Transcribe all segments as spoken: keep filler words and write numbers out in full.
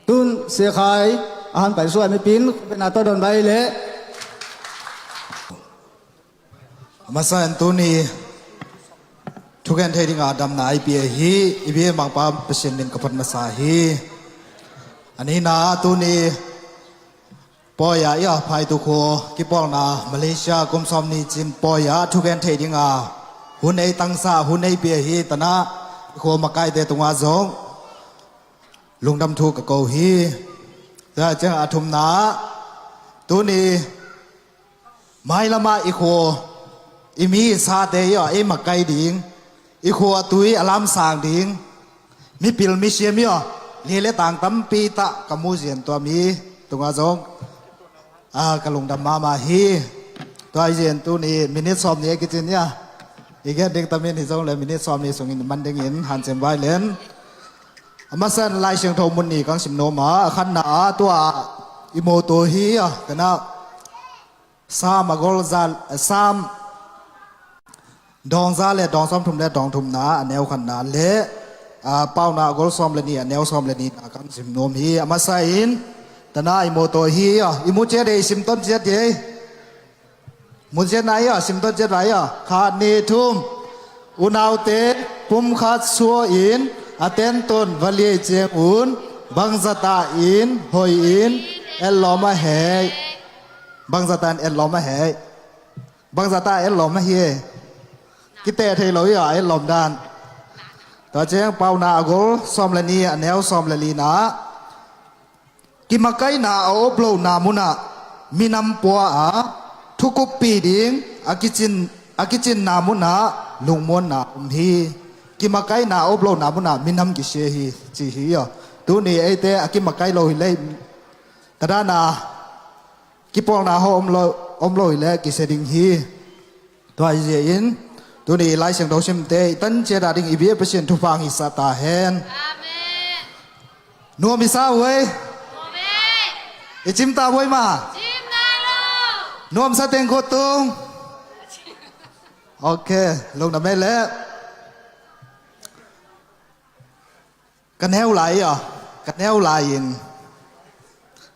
Tun Sia Khai a han pai suai mipin khupena tawh dawn bai leh. A masa in tuni thugen thei dinga damna i pia hi. I bia mangpa Pasian min ka phat masa hi. A nihna tuni pawi a i a Phaitukhu kipawlna Malaysia kum sawm ni cin pawi a thugen thei dinga hun ei tangsa hun ei pia hi. Tanah i khua makaite tungah zong lungdam thu ka ko hi. Tua ciang a thumna tuni mailamah i khua i mi i sate i a ei makai ding, i khua tui a lamsang ding mipil misiam i a li le tang tampi tah ka mu zian tua mi tungah zong a ka lungdam mahmah hi. Tua hi zian tuni minit sawm ni a kicin i a i gen ding tamin hi zong le minit sawm ni sungin man dingin hanciam vai len. A masa in Lai Siangtho mun ni kang sim nuam a, a khatna a tua i mawtaw hi a, kana Sam a gol za, Sam dawng za le dawng sawm thum le dawng thumna a neu khatna le, a, Pauna a gol sawm le ni a neu sawm le nina kang sim nuam hi. A masa in tanah i mawtaw hi a, i mu ciat ei, sim ton ciat ei. Mu ciat na i a, sim ton ciat vai a, khat ni thum. Unaute pumkhat sua in a tenton va liai ciang un bangzata in hoi in etlawm a hei. Bangzata in etlawm a hei. Bangzata etlawm a hi. Kite thei lo i a etlawm dan. Tua ciang Pauna a gol sawm le ni a neu sawm le lina. Kimakaihna a op lohna munah minam pua a thukuppih ding a kicin, a kicinna munah lungmuanna om hi. Kimakaihna a op lohna munah minam kisia hi ci hi a. Tuni eite a kimakaih lo hi leh, ka dana kipawlna haw om lo, om lo hi leh kisia ding hi. Tua hi zia in tuni Lai Siangtho simte i tan ciat a ding i bia Pasian thupha ngisah ta hen. Amen. Nuam i sa uai. Nuam e. I cim ta uai ma. Cim nai lo. Nuam sa teng khut tung. Ok, lungdam e le. Ka neu lai a, ka neu lai in.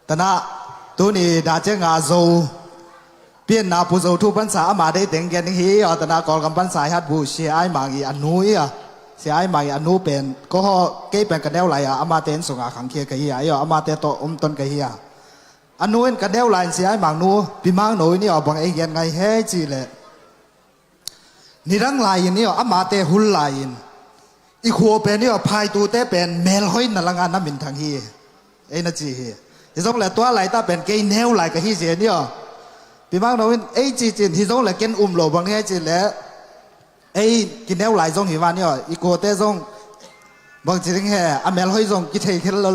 Tanah tuni da cianga zo pianna pu zo thu pansa ama dei teng gen hi a, tanah Kawlgam pansa i hat bu sia ai mang i a nu i a. Sia ai mang i a nu pen ko haw kei pen ka neu lai a, amate in sunga khangkhia ka hi a, i a amate tawh om ton ka hi a. A nu in ka neu lai in sia ai mang nu pi mang no i ni a, bang ei gen ngai he ci le. Nidang lai-in i aw, amate hul lai-in i khua pen i aw, phaitute pen melhoina langa na minthang hi. Ei na ci hi. Hi zong le tua laita pen kei neu lai ka hi zen i aw. Pi mang no in ei ci cin hi zong le ken um lo bang ni ei ci le. Ei ki neu lai zong hi van i aw, i khuate zong bangci ding he, a melhoi zong kithei khel lo,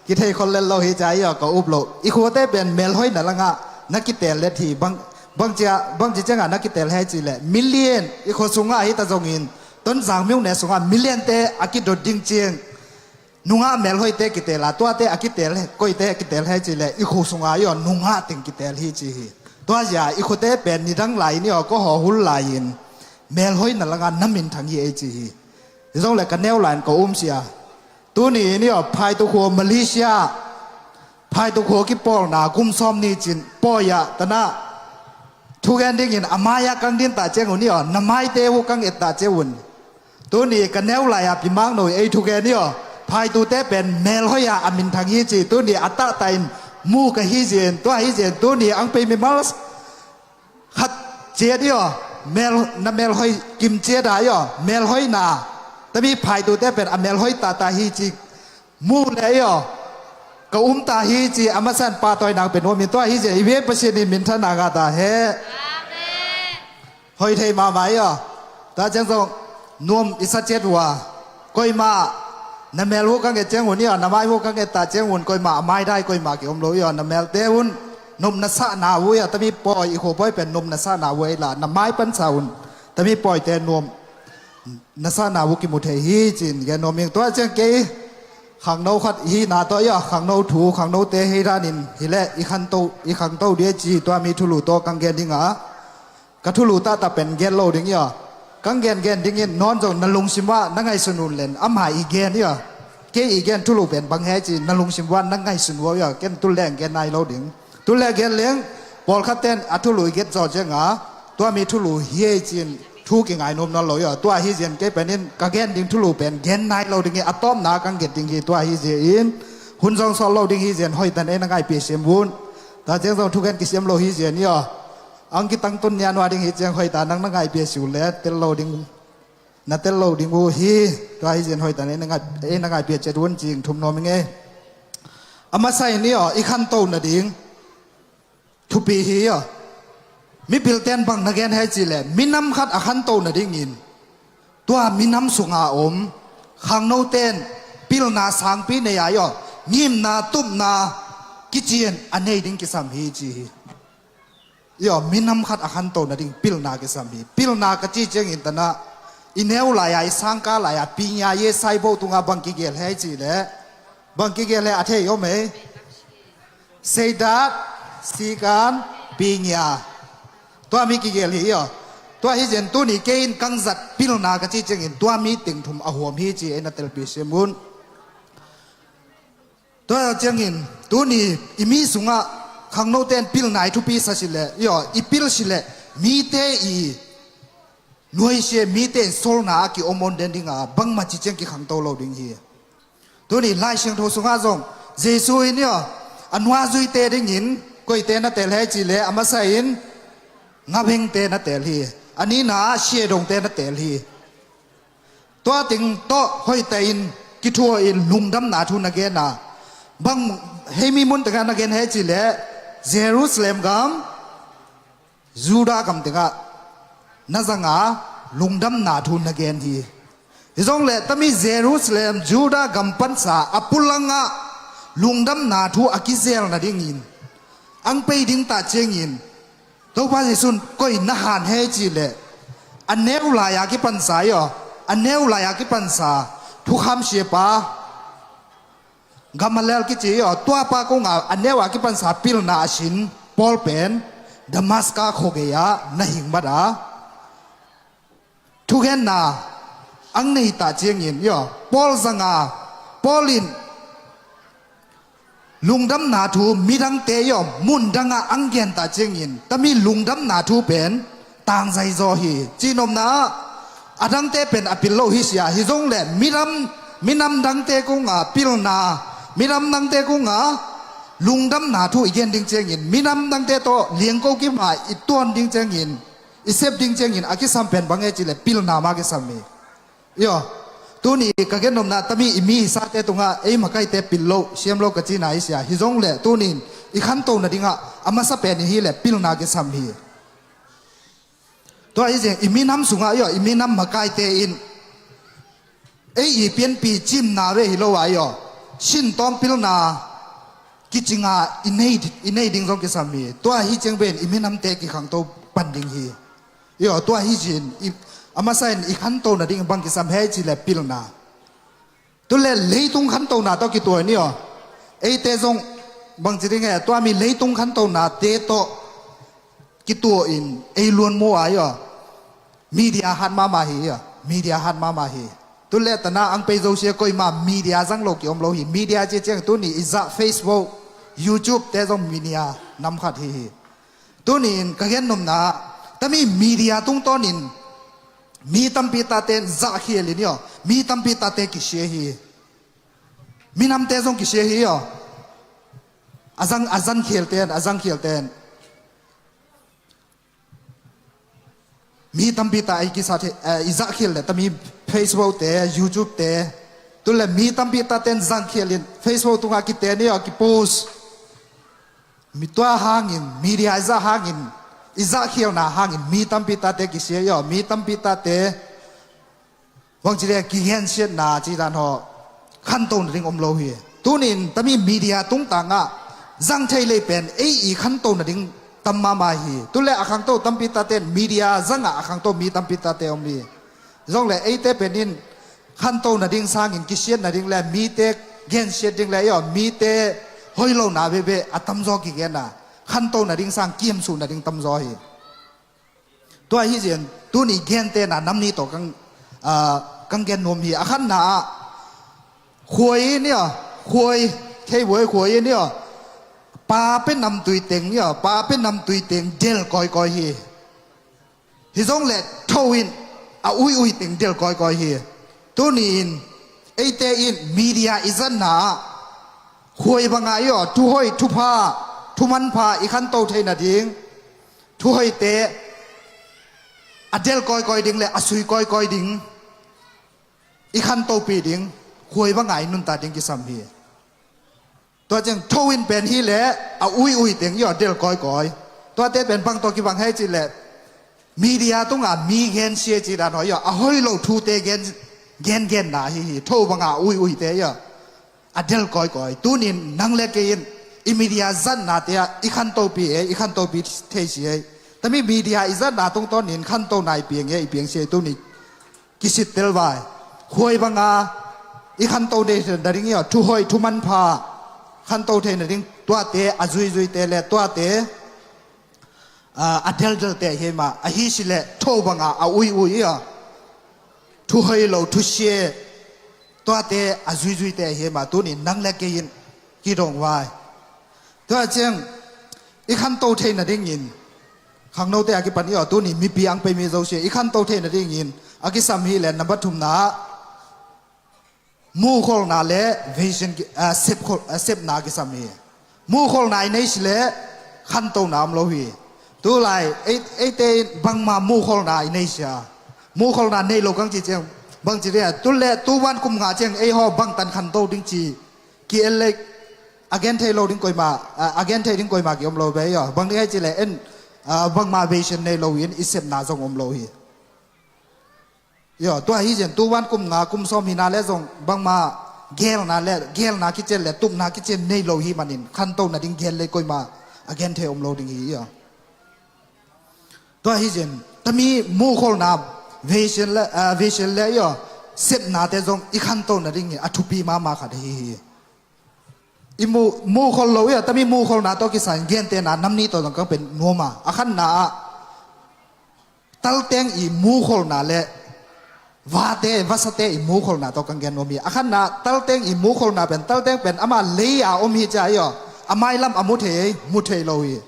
kithei khol lel lo hi ca i aw, ka up lo. I khuate pen melhoina langa na kitel let hi. Bang, bangcia, bangci cianga na kitel he ci le million i khua sunga hi ta zongin Tonzang myone sunga million te a kidot ding ciang nunga melhoite kitel a, tuate a kitel he, koite kitel he ci le i khua sunga i aw nunga teng kitel hi ci hi. Tua zia i khuate pen nidang lai ni aw, ko haw hul lai-in melhoina langa na minthang hi ei ci hi. Hi zong le ka neu lai-in ka um sia. Tuni in i aw, phaitu khua Malaysia phaitu khua kipawlna kum sawm ni cin pawi ah tanah thugen dingin a mai-ah kang din ta ciang un i aw, na maite uh kang et ta ciang un. Tuni ka neu lai-a pi mang no ei thugen i aw, phaitute pen melhoi-a a minthang hi ci, tuni a tahta in mu ka hi zin, tua hi zin, tuni ang pei mimal khat ciat i aw, mel, na melhoi kim ciat a i aw, melhoina tami phaitute pen a melhoi tata hi ci mu le i aw, ka um ta hi ci a masan pahtawi nang pen nuam in tua hi zia i vei Pasian in minthanna ngah ta he. Hoi thei mahmah i aw. Tua ciang zong nuam i sa ciat uh a, koima na mel uh kang et ciang un i aw, na mai uh kang et ta ciang un, koima a mai dai koima ki om lo i aw, na melte un nop na sahna uh i aw, tami pawi i khua pawi pen nop na sahna uh ei la, na mai pansa un tami pawite nuam na sahna uh kimu thei hi cin gen nuam ing. Tua ciang kei khangno khat hihna tawh i aw, khangno thu khangnote hei danin hi leh i khanto, i khangto dia ci tua mi thulu tawh kang gen ding a, ka thulu tahta pen gen lo ding i aw, kang gen gen dingin nawn zong na lungsim ah na ngaihsun un len ama i gen i aw. Kei i gen thulu pen bang he ci na lungsim vuan na ngaihsun vuau ia, ken tul leng gen nai lo ding. Tul leng gen leng, pawlkhat ten a thulu i gen zaw cianga tua mi thulu hi ei cin thu kingai nuam nawn lo ia. Tua hi zian kei penin ka gen ding thulu pen gen nai lo ding hi, a tawpna kang gen ding hi. Tua hi zian hun zong sawt lo ding hi zian hoihtan ei na ngaihpia siam vun. Tua ciang zong thugen kisiam lo hi zian ia, ang kitang tun nia nua ding hi ciang hoihtan nang na ngaihpia siu le tel lo ding, na tel lo ding uh hi. Tua hi zian hoihtan ei na ngai, ei na ngaihpia ciat vun cing thum nuam ing ei. A masa in ia, i khanto nading thupi hi ia. Mipil ten bang na gen he ci le minam khat a khanto nadingin tua minam sunga om khangno ten pilna sangpi nei a ia, ngimna tupna kician a nei ding kisam hi ci hi. Ia, minam khat a khanto nading pilna kisam hi. Pilna ka ci ciangin tana i neu lai-a, i sangka lai-a, pingia ye saibo tunga bang kigel he ci le bang kigel he a thei om ei? Seidat, sikan, pingia. Tua mi kigel hi ia. Tua hi zian tuni kei in kang zat pilna ka ci ciangin tua mi ting thum a huam hi ci ei na telpi siam vun. Tua ciangin tuni i mi sungah khangno ten pilna i thupi sa si le ia, i pil si le mite i nuaisia, mite in solna a ki om on den dinga bangma ci ciang kikhangto lo ding hi. Tuni Lai Siangtho sungah zong Jesu in ia, a nuazuite dingin koite na tel he ci le a masa in ngabengte na tel hi. A nina siadongte na tel hi. Tua ting tawh hoihta in kithuah in lungdamna thu na gen a, bang hei mi mun tengah na gen he ci le Jerusalem gam, Judah gam tengah na zanga lungdamna thu na gen hi. Hi zong le tami Jerusalem, Judah gam pansa a pulangah lungdamna thu a kizel nadingin ang pei ding tah ciangin Topa Jesu in koi na han he ci le a neu lai-a kipansa ia, a neu lai-a kipansa thukham siapa Gamaliel kici ia, tuapa kunga a neu a kipansa pilna a sin Paul pen Damaska khuagei-ah na hingmat a, thugenna ang nei tah ciangin ia, Paul zanga, Paul in lungdamna thu midangte ia mundangah ang gen tah ciangin tami lungdamna thu pen tangzai zaw hi. Cinopna ah a dangte pen a pil lo hi sia, hi zong le midam, minam dangte kunga pilna, minam dangte kunga lungdamna thu i gen ding ciangin, minam dangte tawh liangko kima i tuan ding ciangin, i sep ding ciangin a kisam pen bang e ci le pilna ma kisam hi. Ia, tuni ka gen nopna tami i mi hisate tungah ei makaite pil lo siam lo ka cina hi sia, hi zong le tunin i khanto nadingah a masa pen i hi le pilna kisam hi. Tua hi zeng i minam sungah ia, i minam makaite in ei i pianpi cimna ve hi lo a ia, sin tawm pilna kicinga i nei, i nei ding zong kisam hi. Tua hi ciang pen i minamte kikhangto pan ding hi. Ia, tua hi zin i, a masa in i khanto nading bang kisam he ci le pilna. Tu le leitung khantona tawh kituah in ia, eite zong bang ci ding e, tua mi leitung khantonate tawh kituah in ei luan maw a ia, media hat mahmah hi ia, media hat mahmah hi. Tu le tana ang pei zosia koima media zang lo ki om lo hi. Media cia ciang tuni i zah Facebook, YouTube te zong media nam khat hi hi. Tuni in ka gen nopna tami media tungtawnin mi tampi tate zahkhial in ia, mi tampi tate kisia hi. Minamte zong kisia hi ia, a zang, a zankhial ten, a zankhial ten. Mi tampi ta a i kisat hi, eh, i zahkhial le tami Facebook te, YouTube te. Tu le mi tampi ta ten zangkhial in Facebook tungah kiten ia, kipost. Mi tua hangin, media i zah hangin, i zahkhialna hangin mi tampi tate kisia ia, mi tampi tate bang ci le kigensiatna ci dan haw khanto nading om lo hi. Tunin tami media tungtangah zang thei lei pen ei i khanto nading tam mahmah hi. Tu le a khangto tampi taten media zangah a khangto mi tampi tate om hi. Zong le eite penin khanto nading sangin kisiat nading le mite gensiat ding le ia, mite hoih lona veve a tamzaw kigenna, khanto nading sang kiamsuh nading tamzaw hi. Tua hi zian tuni gentena nam ni tawh kang, ah, kang gen nuam hi. A khatna ah Khuai in ia, khuai, kheibuai khuai in ia, pa pe namtui teng ia, pa pe namtui teng del kawikawi hi. Hi zong le tho in a ui ui teng del kawikawi hi. Tuni in eite in media i zatna ah khuai banga ia, thuhoih, thupha, thumanpha i khanto thei nading, thuhoihte a del kawikawi ding le a sui kawikawi ding i khantopi ding khuai banga i nunta ding kisam hi. Tua ciang tho in pen hi le a ui ui teng ia del kawikawi. Tuate pen bang tawh kibang hei ci le media tunga mi gen sia ci dan hawi ia, a hoih lo thute gen, gen genna hi hi. Tho banga a ui uite ia a del kawikawi. Tunin nang le kei in i media zatnate ah i khantopi ei, i khantopi thei si ei. Tami media i zatna tungtawnin khanto nai piang ei, i piang si ei. Tuni kisittel vai. Khuai banga i khanto thei nading ia, thuhoih, thumanpha khanto thei nading, tuate a zuizuite le tuate, ah, a deldelte hi mah, ahi si le tho banga a ui ui ia, thuhoih lo, thusia, tuate a zuizuite hi mah. Tuni nang le kei in kidong vai. Tua ciang i khanto thei nadingin khangnote a kipan ia, tuni mipi ang pei mi zosia i khanto thei nadingin a kisam hi le, number thumna ah mukholna le vision ki-, ah, sepkhol-, ah, sepna kisam hi. Mukholna i nei si le khantona om lo hi. Tulai ei, eite in bangma mukholna i nei sia. Mukholna nei lo kang ci ciang bang ci dia, tu le tu van kum nga ciang ei haw bangtan khanto ding ci ki el le a gen thei lo ding koima, ah, a gen thei ding koima ki om lo ve ia. Bang ding hei ci le en, ah, bangma vision nei lo in i sepna zong om lo hi. Ia, tua hi zen tu van kum nga kum sawm hina le zong bangma gelna le, gelna kicen le tupna kicen nei lo hi manin khanto nading gel le koima a gen thei om lo ding hi ia. Tua hi zen tami mukholna vision le, ah, vision le ia sepnate zong i khanto nading hi a thupi mama khat hi hi. I mu, mukhol lo ia, tami mukholna tawh kisai in gentena nam nih tawh zong kang pen nuam a. A khatna ah talteng i mukholna le vate, vasate i mukholna tawh kang gen nuam hi. A khatna talteng i mukholna pen, talteng pen ama lei a om hi cia ia, a mailam a mu thei ei, mu thei lo hi.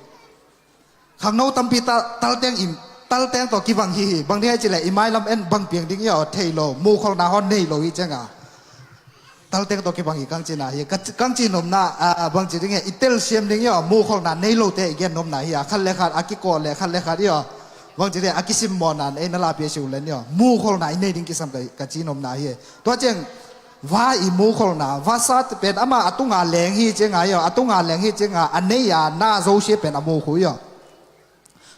Khangno tampi ta, talteng in, talteng tawh kibang hi hi. Bang ding hei ci le i mailam en bang piang ding ia thei lo, mukholna haw nei lo hi cianga talteng tawh kibang hi kang cina hi. Ka, kang ci nopna, ah, bang ci ding ia i telsiam ding ia mukholna nei lote i gen nopna hi a. Khat le khat a kikawh le khat le khat ia bang ci ding a kisimmawhna ei na la pia si uh len ia mukholna i nei ding kisam ka, ka ci nopna hi. Tua ciang va i mukholna, vasa pen ama a tunga leng hi cianga ia, a tunga leng hi cianga a nei a na zosia pen a mukhu ia.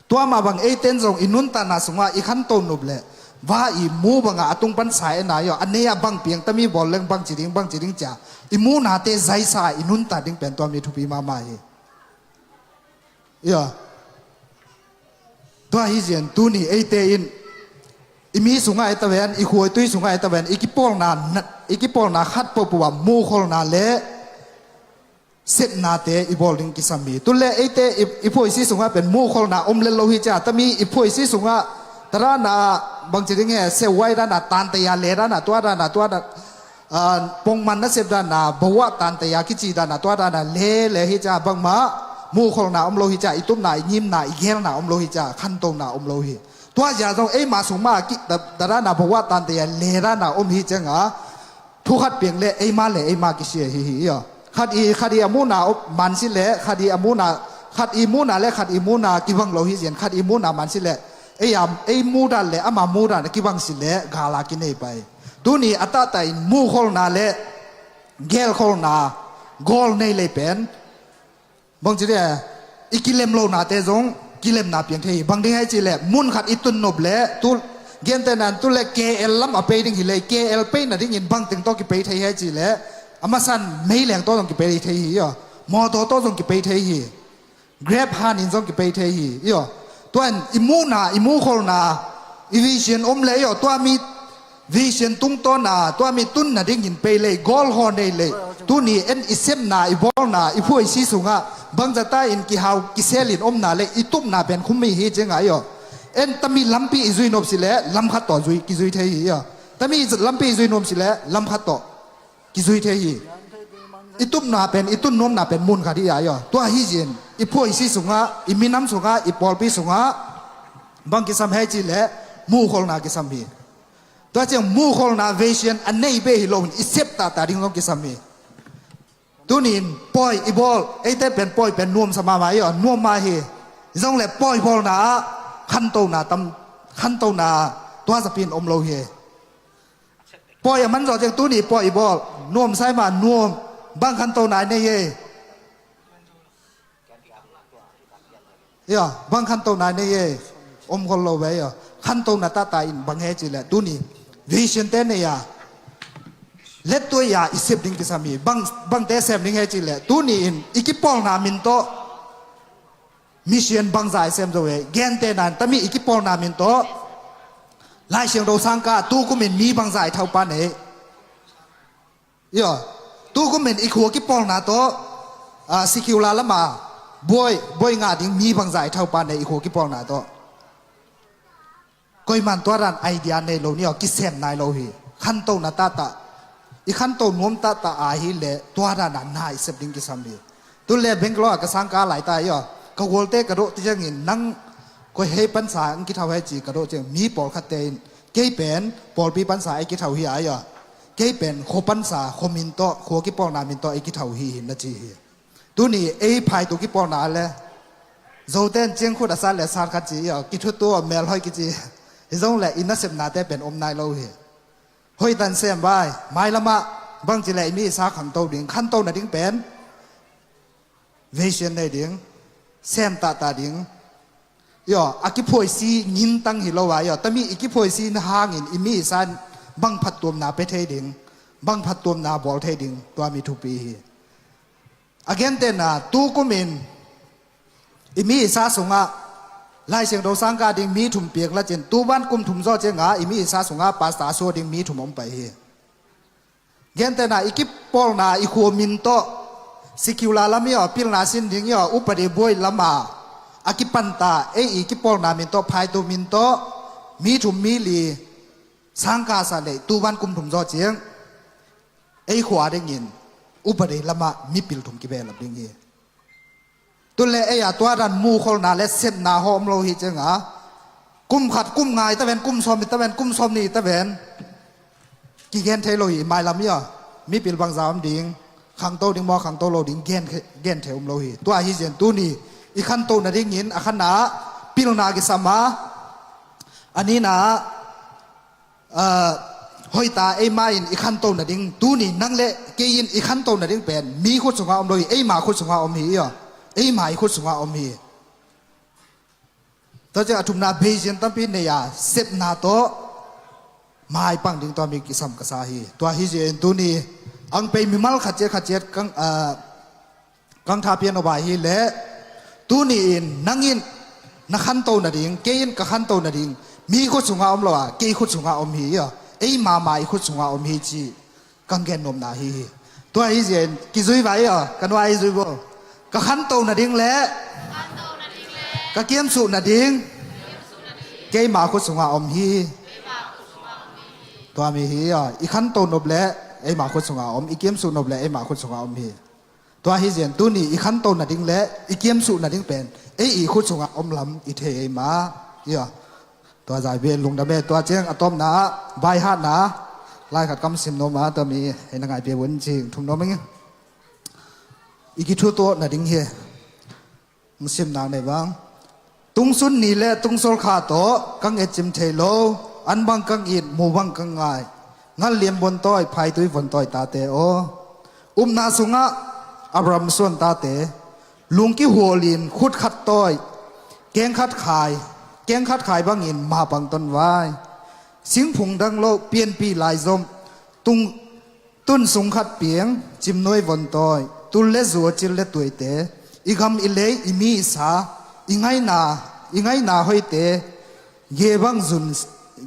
Tua mah bang eiten zong i nuntakna sungah i khanto nop le va i mu banga a tung pan sa ena ia, a nei a bang piang tami bawl leng bang ci ding, bang ci ding cia i munate zaisa i nuntak ding pen tua mi thupi mama hi. Ia. Tua hi zian tuni eite in i mi sungah e taven, i khuaitui sungah e taven, i kipawlna, i kipawlna khat pohpoh ah mukholna le sepnate i bawl ding kisam hi. Tun le eite i, i phuaisi sungah pen mukholna om lel lo hi cia, tami i phuaisi sungah tadana bangci ding he, seuwai dana, tantaya le dana, tua dana, tua dana, ah, pongman nasep dana, bawa tantaya kici dana, tua dana le le hi cia, bangmah mukholna om lo hi cia, i tupna, i ngimna, i gelna om lo hi cia, khantona om lo hi. Tua zia zong eima sung mah ki, ta, tadana bawa tantaya le dana om hi cianga, thu khat piang le eima le eima kisia hi hi ia. Khat i, khat i a muhna man si le khat i a muhna, khat i muhna le khat i muhna kibang lo hi zian, khat i muhna man si le ei a, ei muhdan le ama muhdan a kibang si le gala kinei pai. Tuni a tahta in mukholna le gelkholna gawl nei lei pen bangci ding i kilem lonate zong kilemna piang thei hi. Bang ding hei ci le mun khat i tun nop le tu, gentehna in tu le K L lam a pei ding hi le, K L pei nadingin bangteng tawh kipei thei hei ci le a masan meileng tawh zong kipei thei hi ia, mawtaw tawh zong kipei thei hi, Grab han in zong kipei thei hi ia. Tuan i muhna, i mukholna, i vision om le ia, tua mi vision tungtawna tua mi tunna dingin pei lei, gawl haw nei lei. Tuni en i sepna, i bawlna, i phuaisi sungah bangzata in kihau kiselin omna le i tupna pen khum mi hi cianga ia. En tami lampi i zui nop si le lam khat tawh zui, kizui thei hi ia. Tami lampi i zui nop si le lam khat tawh kizui thei hi. I tupna pen, i tun nuamna pen mun khat hi a, tua hi zin i phuaisi sungah, i minam sungah, i pawlpi sungah bang kisam hei cih leh muhkholhna kisam hi. Tua ciang muhkholhna vision a nei bek hi loin i sep tahtah ding zong kisam hi. Tuni in pawi i bawl, eite pen pawi pen nuamsa mahmah hi, nuam mah hi. Zong le pawi bawlna ah khantona tam, khantona tua zapi in om lo hi. Pawi a man zawh ciang tuni pawi i bawl, nuamsa hi mah, nuam, bang khantona i nei hi. Bang khantona i nei hi. Om khol lo ve. Khantona tahtah in bang hi cih leh tuni vision te nei a, lettuai a i sep ding kisam hi. Bang, bangte sem ding hi cih leh tuni in i kipawlna min tawh mission bangza i sem zo hi. Gentehna in tami i kipawlna min tawh Lai Siangtho sangkah tukum in mi bangza i thaupa nei. Tukum in i khua kipawlna tawh, ah, secular lam a buai, buai ngah ding mi bangza i thaupa nei i khua kipawlna tawh. Koiman tua dan idea nei lo ni aw, kisem nai lo hi. Khantona tahtah, i khanto nuam tahtah a hi leh tua dan a na i sep ding kisam hi. Tu le Bangalore ah ka sangkah lai ta hi aw. Ka gualte ka dawh ciangin nang koi hei pansa ang kithau hei ci ka dawh ciang mi pawlkhatte in kei pen pawlpi pansa ei kithau hi a hi aw. Kei pen khua pansa, khua min tawh, khua kipawlna min tawh ei kithau hi hi na ci hi. Tuni ei phaitu kipawlna le Zote in ciangkhut a sat le sat khat ci hi aw, kithutu a melhoi kici. Hi zong le i nasepnate pen om nai lo hi. Hoih tan sem vai, mailam ah bangci le i mi i sa khangto ding, khanto nading pen vision nei ding, sem tahtah ding. A kiphuaisi ngintang hi lo a, tami i kiphuaisi na hangin i mi i sa in bang phattuamna pia thei ding, bang phattuamna bawl thei ding, tua mi thupi hi. A gentehna tukum in i mi i sa sungah Lai Siangtho sangkah ding mi thum piak la cin, tu van kum thum zawh ciangah i mi i sa sungah pastor a suah ding mi thum om pai hi. Gentehna i kipawlna i khua min tawh secular lam hi aw, pilna sin ding hi aw, upadi buai lam a a kipanta ei i kipawlna min tawh, phaitu min tawh mi thum mi li sangkah sa leh tu van kum thum zawh ciang ei khua dingin upadi lamah mipil thum kibehlap ding hi. Tu le ei a tua dan muhkholhna le sepna haw om lo hi cianga kum khat kum nga i taven, kum sawm i taven, kum sawm ni i taven kigen thei lo hi. Mailam hi a mipil bangza om ding, khangto ding maw khangto lo ding gen, gen thei om lo hi. Tua hi zian tuni i khanto nadingin a khatna ah pilna kisam a, a nina ah hoihtak eima in i khanto nading, tuni nang le kei in i khanto nading pen mi khut sungah om lo hi, eima khut sungah om hi. Eima i khut sungah om hi. Tua ciang a thumna, vision tampi nei a sepna tawh maipang ding tua mi kisam ka sa hi. Tua hi zian tuni ang pei mimal khat ciat khat ciat kang, ah, kang tha pian awbai hi leh tuni in nang in na khanto nading, kei in ka khanto nading mi khut sungah om lo a, kei khut sungah om hi. Eima ma i khut sungah om hi ci kang gen nuamna hi hi. Tua hi zian kizui vai a ka nuai zui bo. Ka khanto nading le ka kiamsuh nading keima khut sungah om hi. Tua mi hi a, i khanto nop le eima khut sungah om, i kiamsuh nop le eima khut sungah om hi. Tua hi zian tuni i khanto nading le i kiamsuh nading pen ei i khut sungah om lam i thei eima. Tua zai bia lungdam e. Tua ciang a tawpna ah baihatna lai khat kam sim nuam a, tua mi hei na ngaipia vun cing thum nuam ing. I kithutuah nading hi. Simnak nei bang. Tungsun ni le tungsawl kha tawh kang etcim thei lo, an bang kang it, mu bang kang ngai, ngal liam vontawi, phaitui vontawi tate aw. Upna sungah Abraham suan tate, lungki hualin khut khat tawi, keng khat khai, keng khat khai bangin mapang tonvai. Singphung dang loh pianpi laizom, tung Tun sung khat piang, cimnuai vontawi, tul le zua, cil le tuaite, i gam i lei, i mi i sa, i ngaina, i ngaina hoihte, gebang zun,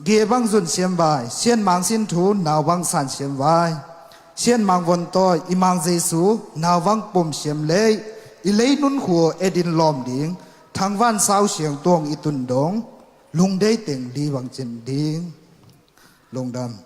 gebang zun siamvai, sianmang sin thu, naubang san siamvai, sianmang vontawi, i mang Jesu, naubang pom siam lei, i lei nun khua, edin lawm ding, thangvan sau siang tuang i tun dong, lungdei teng li bang cin ding. Lungdam.